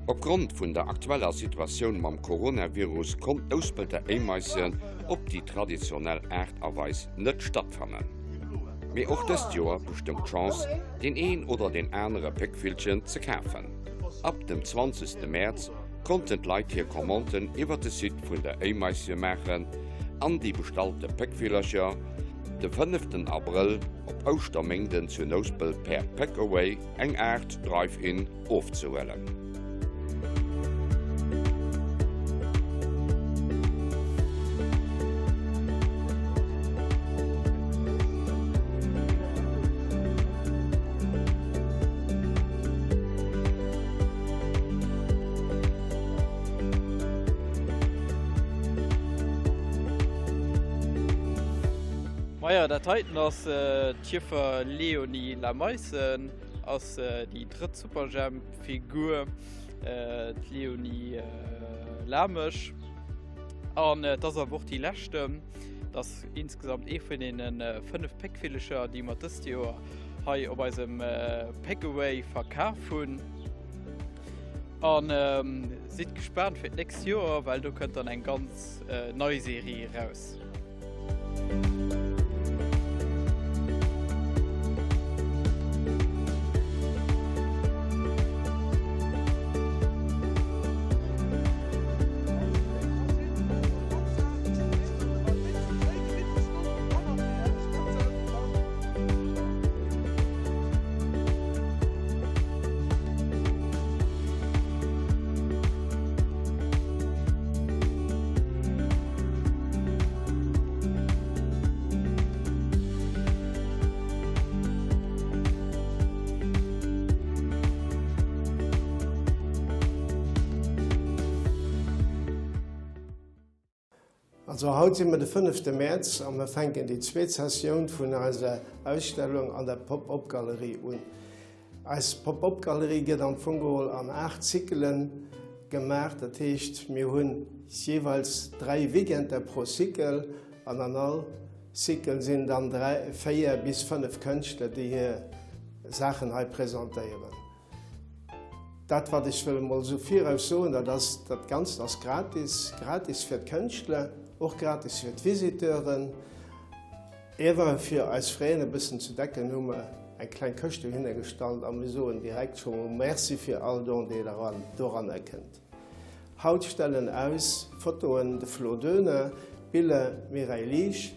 Opgrond vun der aktueller Situatioun mam Coronavirus konnt d'Nouspelter Éimaischen op déi traditionell Aart a Weis net stattfannen. Mee och dëst Joer bestoung d'Chance, deen een oder deen anere Péckvillchen ze kafen. Ab dem 20. Mäerz konnten d'Leit hir Commanden iwwer de Site vun der Éimaische maachen an déi bestallte Péckvillercher de fënneften Abrëll op Ouschterméinden zu Nouspelt per Packaway, eng Aart Drive-In, ofzehuelen. Maja, dat heiten ass d'Jëffer Léonie Lameissen, ass déi drëtt Superjhemp-Figur, d'Léonie Lamesch. An et ass awer och déi leschte. Et ass insgesamt ee vun deene 5 Péckvillecher, déi mer dëst Joer hei op eisem Pickaway verkaf hunn. An sidd gespaant fir d'nächst Joer, well do kënnt dann eng ganz nei Serie eraus. Also haut si mer de fënnefte Mäerz a mer fänken déi zweet Sessioun vun eiser Ausstellung an der Pop-Up-Galerie un. Eis Pop-Up-Galerie gëtt am Fong geholl an 8 Zykelen gemaach, dat heescht mir hunn jeeweils 3 Weekender pro Cycle an an all Cycle sinn dann 3, 4 bis 5 Kënschtler, déi hir Saachen hei presentéieren. Dat wat ech wëll emol esou viraus soen, dat ass, dat Ganzt ass gratis, gratis fir d'Kënschtler, och gratis fir d'Visiteuren. Ewer fir eis Fräen e bëssen ze decken, hu mer eng kleng Këscht dohinner gestallt a mir soen direkt scho mol Merci fir all Don, dee doranner kënnt. Haut stellen aus, Fotoen, de Flo Doehner, Biller, Mireille Liesch,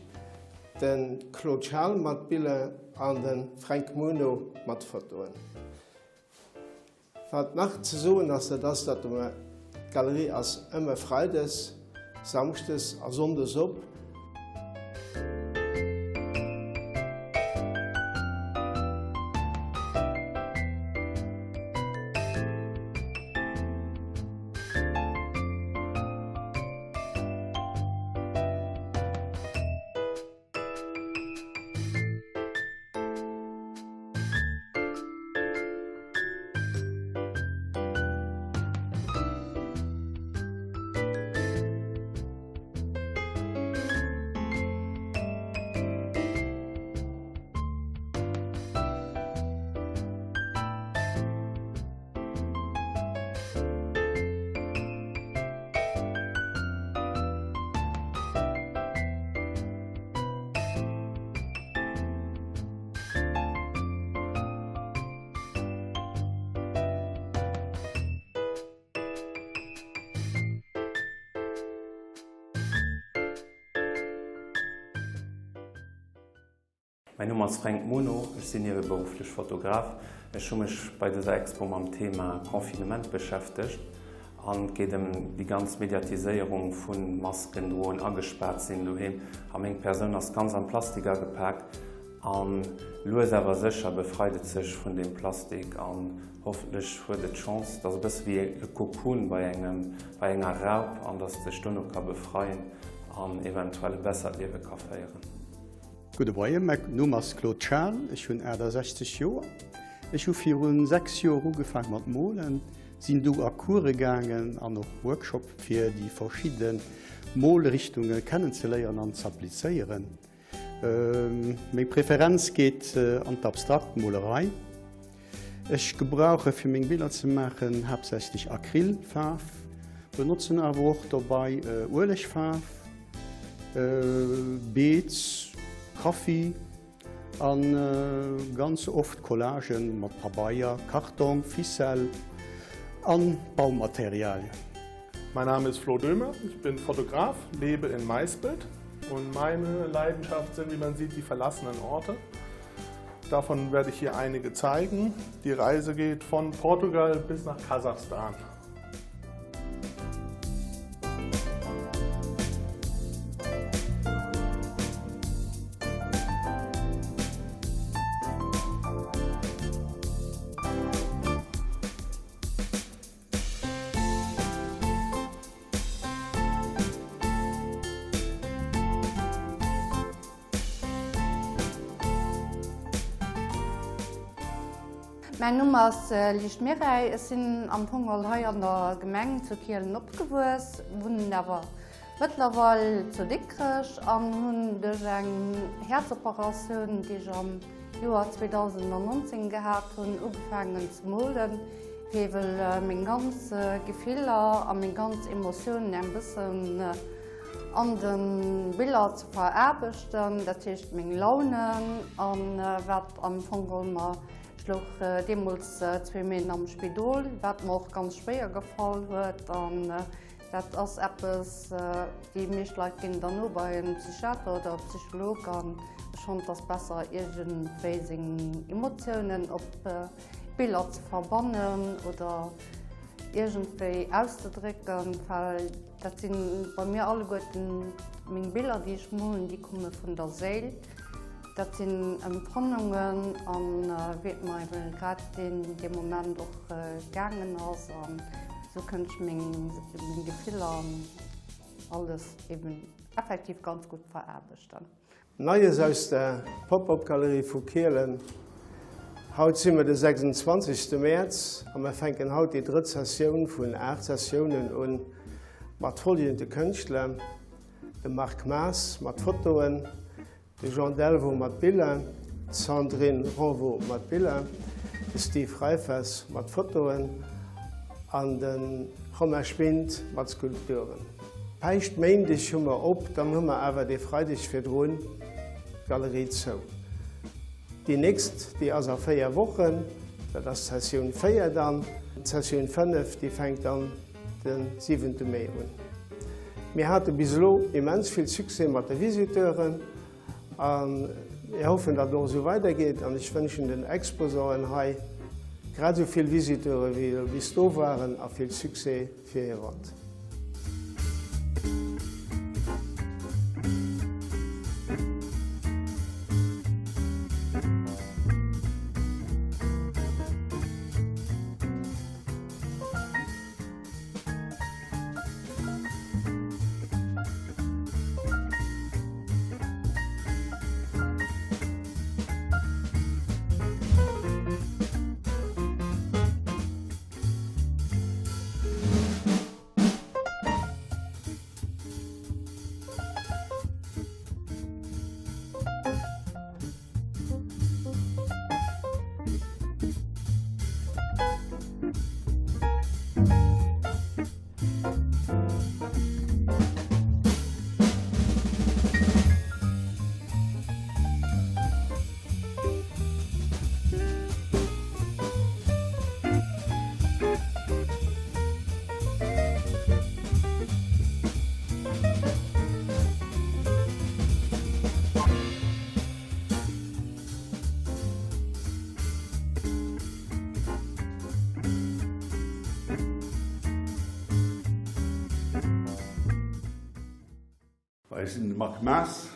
de Claude Schaal mat Biller an de Fränk Muno mat Fotoen. Wat nach ze soen ass, dat ass, datt mer, d'Galerie ass ëmmer freides, samschdes a sonndes op. Mäin Numm ass Fränk Muno, ech sinn nieweberufflech Fotograf. Ech hu mech bei dëser Expo mam Thema Confinement beschäftegt an et geet ëm déi ganz Mediatiséierung vu Masken droen, agespaart sinn doheem a meng Persoun ass ganz am Plastik agepak an lues awer sécher befreit et sech vun deem Plastik an hoffentlech huet et d'Chance, et ass e bësse wéi e Kokon bei engem, bei enger Raup an datt et sech dono ka befreien an eventuell e bessert Liewe ka féieren. Gudde Moien, mäi Numm ass Claude Schaal, ech hunn 68 Joer. Ech hu virun 6 Joer ugefaang mat molen, sinn du a Course gaangen an och Workshop fir déi verschidde Molrichtunge kennenzeléieren an z'applizéieren. Meng Preferenz geet an d'abstrakt Molerei. Ech gebrauche fir meng Biller ze maachen haaptsächlech Acrylfaarf, benotzen awer och dobei Uelegfaarf, Beez, Kaffi a ganz oft Collagen mat Pabeier, Kartong, Ficelle an Baumaterialien. Mein Name ist Flo Döhmer, ich bin Fotograf, lebe in Maispelt und meine Leidenschaft sind, wie man sieht, die verlassenen Orte. Davon werde ich hier einige zeigen. Die Reise geht von Portugal bis nach Kasachstan. Mäin Numm ass Licht Mireille. Ech sinn am Fong geholl hei an der Gemeng zu Kielen opgewuess, wunnen awer mëttlerweil zu Dikrech an hunn duerch eng Häerzoperatioun, déi ech am Joer 2019 gehat hunn, ugefaangen ze molen, fir ewell meng ganz Gefiller a meng ganz Emotiounen eng bëssen an de Biller ze veraarbechten, dat heescht meng Launen an wat am Fong geholl mer, ech louch deemools zwee Méint am Spidol, wat mer och ganz schwéier gefall huet an dat ass eppes, déi meescht Leit ginn derno bei en Psychiater oder e Psycholog an ech fonnt et ass besser iergendwéi seng Emotiounen op Biller ze verbannen oder iergendwéi auszedrécken, well Dat si bei mir alleguerten meng Biller, déi ech molen, déi komme vun der Séil. Dat sinn Empfannungen an wéi et mer eben grad deen dee Moment och gaangen ass. An esou kënnt ech meng Gefiller an alles eben effektiv ganz gutt veraarbechten. Neies aus der Pop-Up-Galerie vu Kielen. Haut si mer de 26. Mäerz a mer fänken haut déi drëtt Sessioun vun 8 Sessiounen un mat folgende Kënschtler, de Marc Maas mat Fotoen, de Jean Delvaux mat Biller, d'Sandrine Renvaux mat Biller, de Steve Reiffers mat Fotoen an de Romain Schwind mat Skulpturen. Päischtméindeg hu mer op, dann hu mer awer dee Freideg virdrun d'Galerie zou. Déi nächst, déi ass a 4 Wochen, dat ass d'Sessioun 4 dann. D'Sessioun 5, déi fänkt dann de siwente Mee un. Mir hate bis elo immens vill Succès mat de Visiteuren a mir hoffen, datt et och esou weidergeet. An ech wënschen den Exposanten hei grad esou vill Visiteure wéi elo bis do waren a vill Succès. Fir hir Wand. Ech sinn de Marc Maas,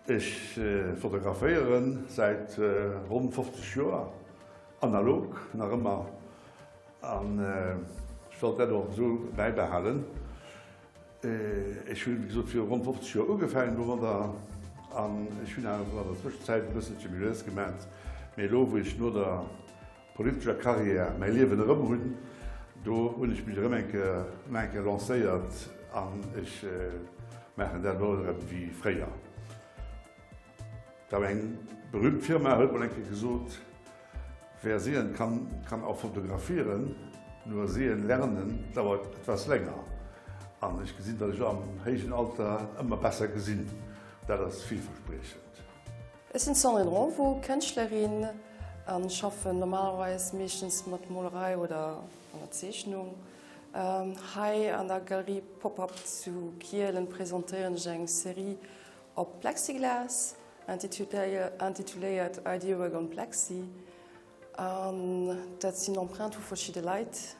ech fotograféieren säit ronn 50 Joer, analog nach ëmmer, an ech wollt dat och esou bäibehalen. Ech hunn, wéi gesot, viru ronn 50 Joer ugefaangen domadder an ech hunn awer an der Zwëschenzäit e bësselche méi lues gemat, mee elo wou ech no der politescher Carrière mäi Liewen erëm hunn, do hunn ech mech erëm eng Kéier, nach eng Kéier lancéiert an ech maachen dat elo erëm wéi fréier. Da eng berühmt Firma huet mol eng Kéier gesot. Wer sehen kann, kann auch fotografieren, nur sehen lernen dauert etwas länger. An ech gesinn, datt ech am héijen Alter ëmmer besser gesinn. Dat ass villverspriechend. Ech sinn d'Sandrine Ronvaux, Kënschtlerin an schaffen normalerweis meeschtens mat Molerei oder an der Zeechnung. Hei an der Galerie Pop-Up zu Kielen presentéieren ech eng Serie op Plexiglas, intituléiert Idea Work on Plexi. An dat sinn Emprunte vu verschidde Leit,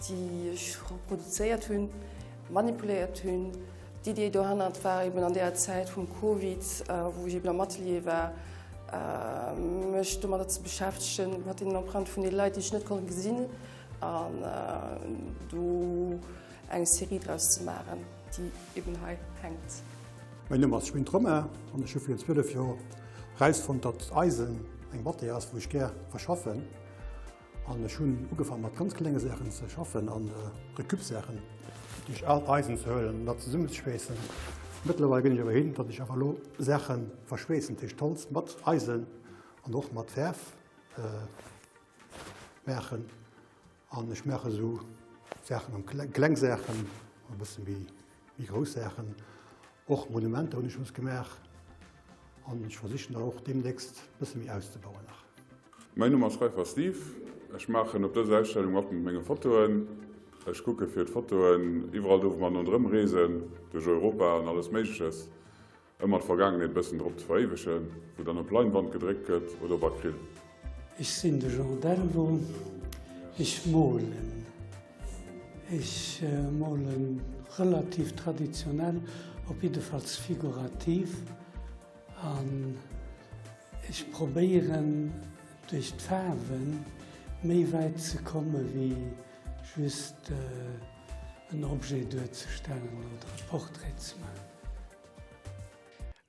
déi ech reproduzéiert hunn, manipuléiert hunn. D'Idee dohannert war eben an deeër Zäit vum Covid, wou ech eben am Atelier war, mech domadder ze beschäftegen, mat deenen Emprunte vun de Leit, déi ech net konnt gesinn, an do eng Serie draus ze maachen, déi eben hei hänkt. Mäin Numm ass Schwint Romain an ech hu virun 12 Joer erausfonnt, datt Eisen eng Matière ass, wou ech gär verschaffen. An ech hunn ugefaangen mat ganz klenge Saachen ze schaffen an Récup-Saachen, duerch aalt Eisen ze huelen an dat zesummezeschweessen. Mëttlerweil ginn ech awer hin, datt ech awer elo Saache verschweessen, dat heescht Holz mat Eisen an och mat Fäerf maachen. An ech maache sou Saachen am kleng Saachen, e bësse méi méi grouss Saachen. Och Monumenter hunn ech schonns gemaach an ech versichen der och deemnächst e bësse méi auszebauen nach. Mäin Numm ass Schreifer Steve. Ech maachen op dëser Ausstellung mat mat menge Fotoen. Ech kucke fir d'Fotoen iwwerall do wou mer ronderëm reesen, duerch Europa an alles Méigleches, ëmmer d'Vergaangenheet e bëssen drop ze veréiwegen, wou dann op Leinwand gedréckt gëtt oder op Acryl. Ech sinn de Jean Delvaux, ech molen. Ech molen relativ traditionell, op jiddefalls figurativ an Ech probéieren duerch d'Faarwe méi wäit ze komme wéi just en Objet duerzestellen oder e Portrait ze maachen.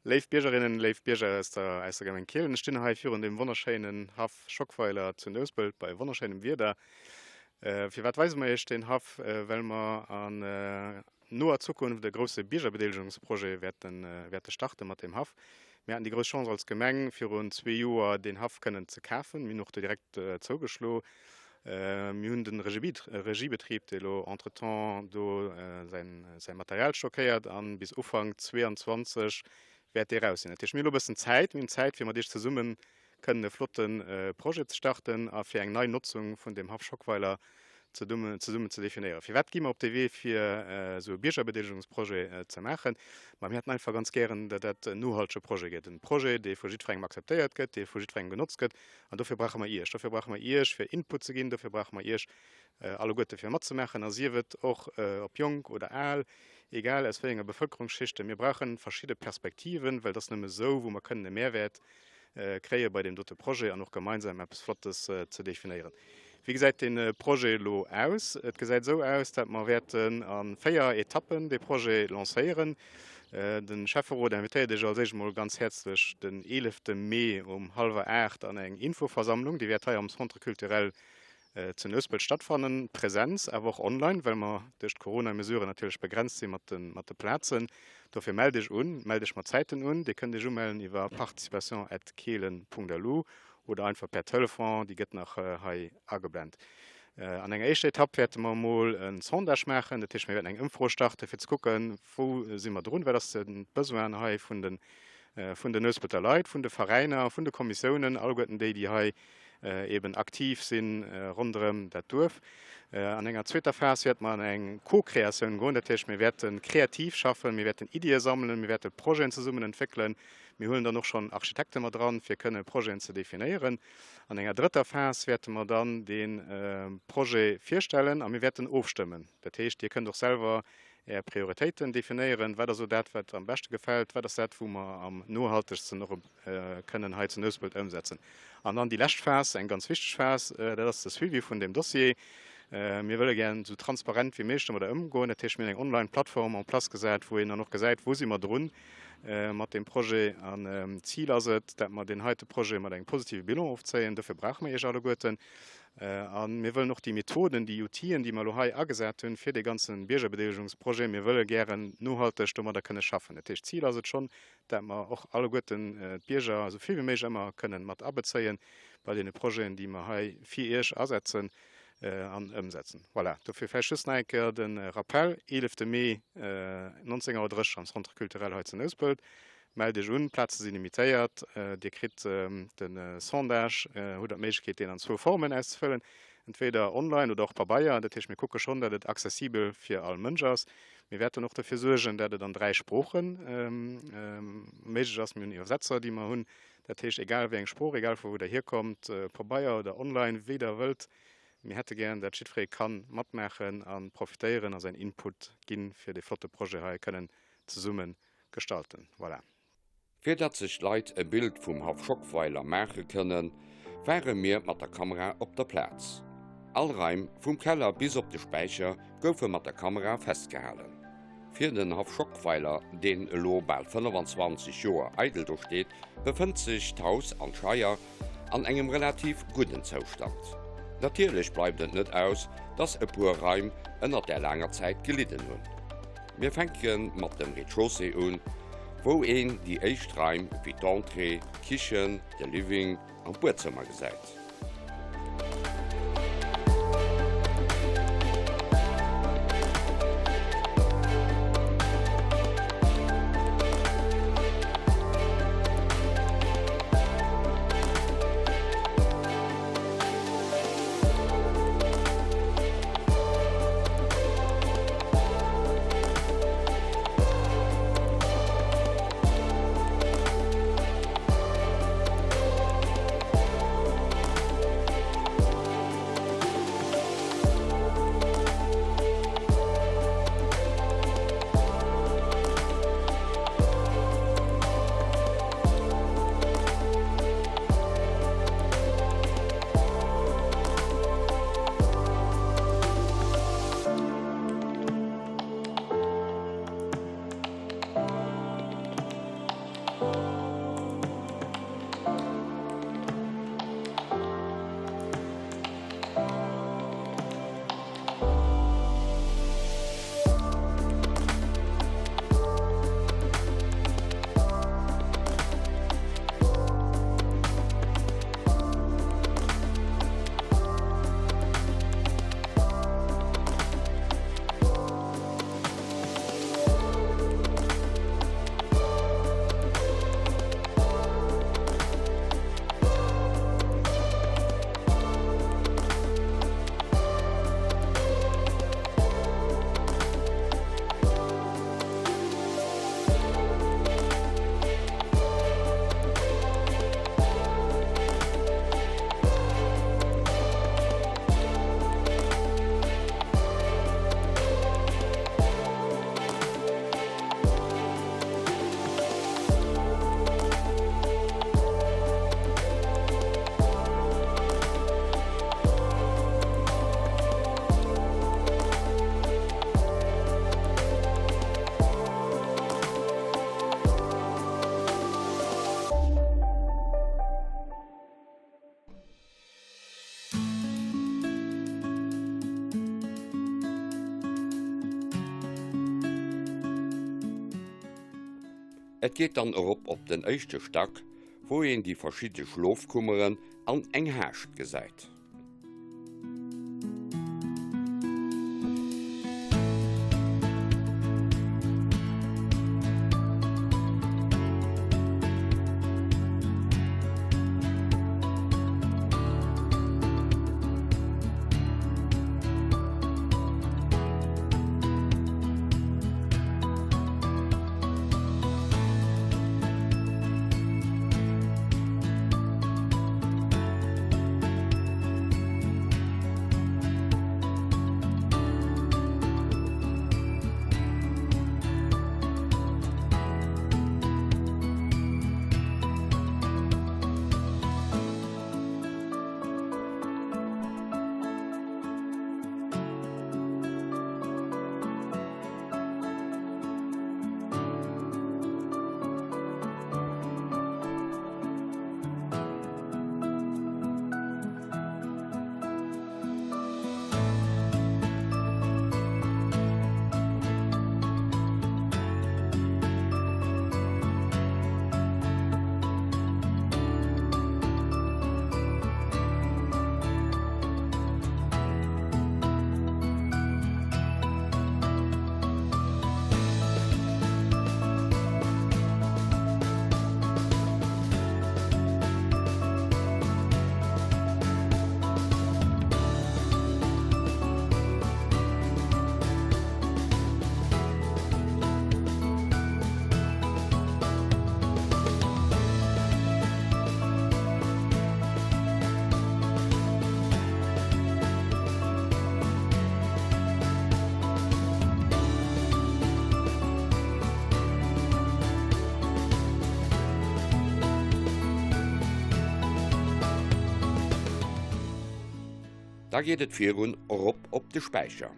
Léif Biergerinnen, léif Bierger aus der aus der Gemeng Kielen, ech stinn hei virun dem wonnerschéinen Haff Schockweiler zu Nouspelt bei wonnerschéinem Wieder. Firwat weise mer Iech deen Haff? Well mer an noer Zukunft e grousse Biergerbedeelegungsprojet wäerten wäerte starte mat deem Haff. Mir haten déi grouss Chance als Gemeng virun zwee Joer deen Haff kënnen ze kafen. Mir hunn och do direkt zougeschlo. Mir hunn de Regiebetrib, dee lo entretemps do säin säi Material stockéiert an bis Ufank 22 wäert dee raus sinn. Dat heescht, mir hunn elo e bëssen Zäit. Mir hunn Zäit fir mat Iech zesummen kënnen e flotte Projet ze starten a fir eng nei Notzung vun dem Haff Schockweiler zesummen ze definéieren. Firwat gi mer op dee Wee fir esou e Biergerbedeelegungsprojet ze maachen? Ma mir hätten einfach ganz gären, datt dat en nohaltege Projet gëtt, e Projet, dee vu jiddwerengem akzeptéiert gëtt, dee vu jiddwerengem genotzt gëtt. An dofir brauche mer Iech. Dofir brauche mer Iech, fir Input ze ginn. Dofir brauche mer Iech alleguerte fir matzemaachen, a sief et och ob jonk oder al, egal aus wéi enger Bevëlkerungsschichten. Mir brauche verschidde Perspektiven, well et ass nëmme esou, wou mer kënnen e Mehrwäert kréie bei deem dote Projet an och gemeinsam eppes Flottes ze definéieren. Wéi gesäit dee Projet elo aus? Et gesäit esou aus, dat mer wäerten a 4 Etappen dee Projet lancéieren. De Schäfferot invitéiert Iech als éischt emol ganz häerzlech den 11 Mee um hallwer 8 an eng Infoversammlung. Déi wäert hei am Centre culturel Zu Nouspelt stattfannen, Präsenz, awer och online, well mer duerch d'Corona-Mesuren natierlech begrenzt si mat de Plazen. Dofir mellt Iech un, mellt Iech mat Zäiten un. Dir kënnt Iech umellen iwwer participation at kehlen.lu oder einfach per Telefon, déi gëtt nach hei ageblent. An enger éischter Etapp wäerte mer emol e Sondage maachen, dat heescht mir wäerten eng Ëmfro starte fir ze kucken, wou si mer drun, wat ass de Besoin hei vun de vun den Nouspelter Leit, vun de Veräiner, vun de Kommissiounen, alleguerten déi, déi hei eben aktiv si ronderëm dat Duerf. An enger zweeter Phas wäerte mer an eng Co-Kreatioun goen, dat heescht mir wäerte kreativ schaffen, mir wäerten Iddie sammelen, mir wäerte Projeten zesummen entwéckelen. Mir huelen dann och schonn Architekte mat dran, fir kënne Projeten ze definéieren. An enger drëtter Phas wäerte mer dann dee Projet virstellen a mir wäerten ofstëmmen. Dat heescht, Dir kënnt och selwer Är Prioritéiten definéieren. Wat ass elo dat, wat am beschte gefält? Wat ass dat, wou mer am nohaltegsten och kënnen hei zu Nouspelt ëmsetzen? An dann déi lescht Phas, eng ganz wichteg Phas, dat ass de Suivi vun deem Dossier. Mir wëlle gären esou transparent wéi méiglech domadder ëmgoen. Dat heescht, mir hunn eng Online-Plattform en place gesat, wou een dann och gesäit, wou si mer drun mat deem Projet. An d'Zil ass et, dat mer deen heite Projet mat engem positive Bilan ofzéien. Dofir brauche mer Iech alleguerten. A mir wëllen och déi Methoden, déi Outill'en, déi mer elo hei agesat hunn fir dee ganze Biergerbedeelegungsprojet, mir wëlle gären nohalteg domadder kënne schaffen. Dat heescht, d'Zil ass et schonn, dat mer och alleguerten d'Bierger esou vill wéi méiglech ëmmer kënnen mat abezéien. bei deene Projeten, déi mer hei fir Iech asetzen an ëmsetzen. Voilà, dofir vläicht just nach eng Kéier de Rappell, 11 Mee, 19 Auer 30 am Centre culturel hei zu Nouspelt. Mellt Iech un, d'Plaze si limitéiert. Dir kritt de Sondage, hutt der d'Méiglechkeet deen an zwou Formen auszefëllen, entweder online oder och Pabeier. Dat heescht, mir kucke schonn, datt et accessibel fir all Mënsch ass. Mir wäerten och dofir suergen, datt et an 3 Sprooche méiglech ass. Mir hunn Iwwersetzer, déi mer hunn. Dat heescht, egal wéi eng Sprooch, egal vu wou der hierkommt, Pabeier oder online, wéi der wëllt, mir hätte gären, datt jiddweree ka matmaachen a profitéieren a säin Input ginn, fir dee flotte Projet hei kënnen zesumme gestalten. Voilà. Fir datt sech d'Leit e Bild vum Haff Schockweiler maache kënnen, ware mir mat der Kamera op der Plaz. All Raim, vum Keller bis op de Späicher, goufe mat der Kamera festgehalen. Fir den Haff Schockweiler, deen elo bal 25 Joer eidel do steet, befënnt sech d'Haus an d'Scheier an engem relativ gudden Zoustand. Natierlech bleift et net aus, dass e puer Raim ënnert där laanger Zäit gelidden hunn. Mir fänke mat dem Rez-de-chaussée un, wou een déi éischt Raim wéi d'Entrée, d'Kichen, de Living an d'Buedzëmmer gesäit. Et geet dann erop op den éischte Stack, wou een déi verschidde Schlofkummeren an eng Haascht gesäit. Da geet et virun erop op de Späicher.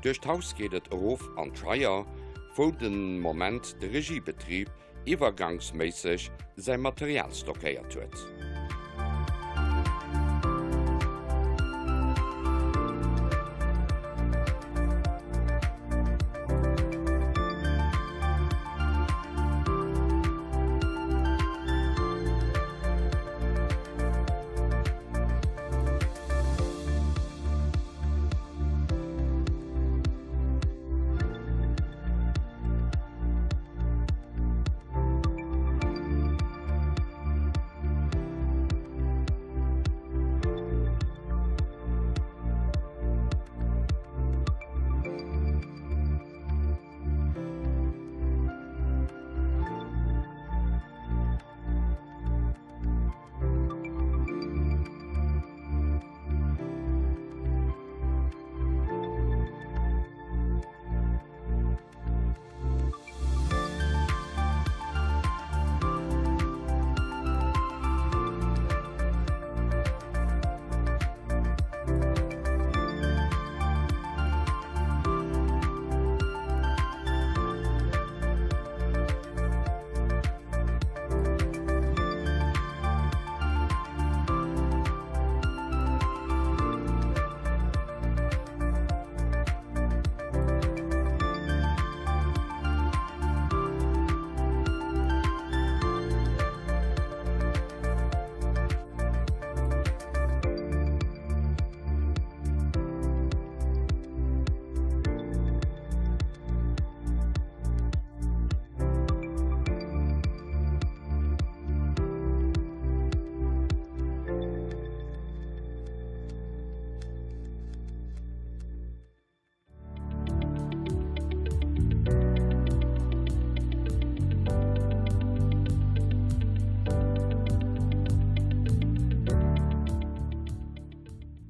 Duerch d'Haus geet et erof an d'Scheier, wou den Moment de Regiebetrib iwwergangsméisseg säi Material stockéiert huet.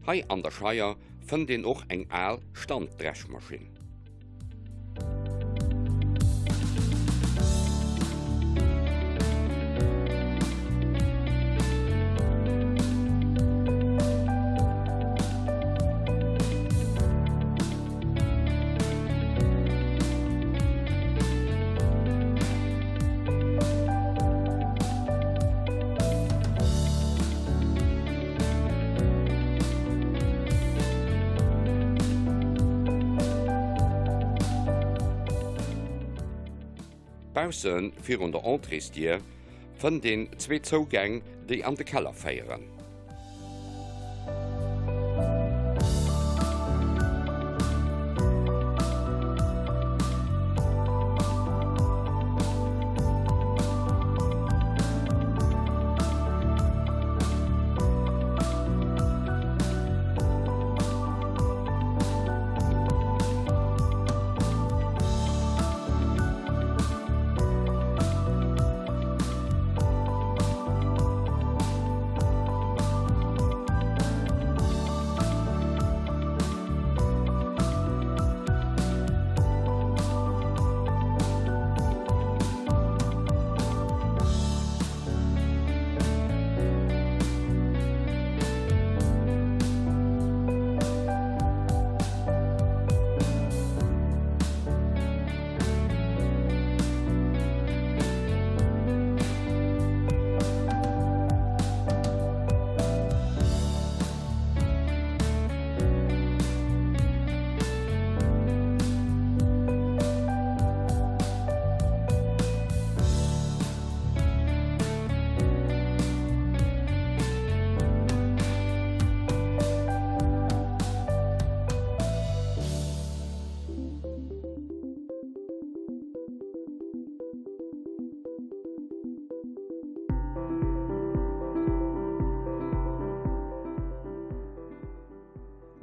Hei an der Scheier fënnt een och eng al Standdreschmaschinn. Bausse virun der Entréesdier fënnt een zwee Zougäng, déi an de Keller féieren.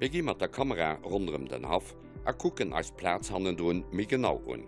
Mir gi mat der Kamera ronderëm den Haff a kucken eis d'Plaz hannendrun méi genau un.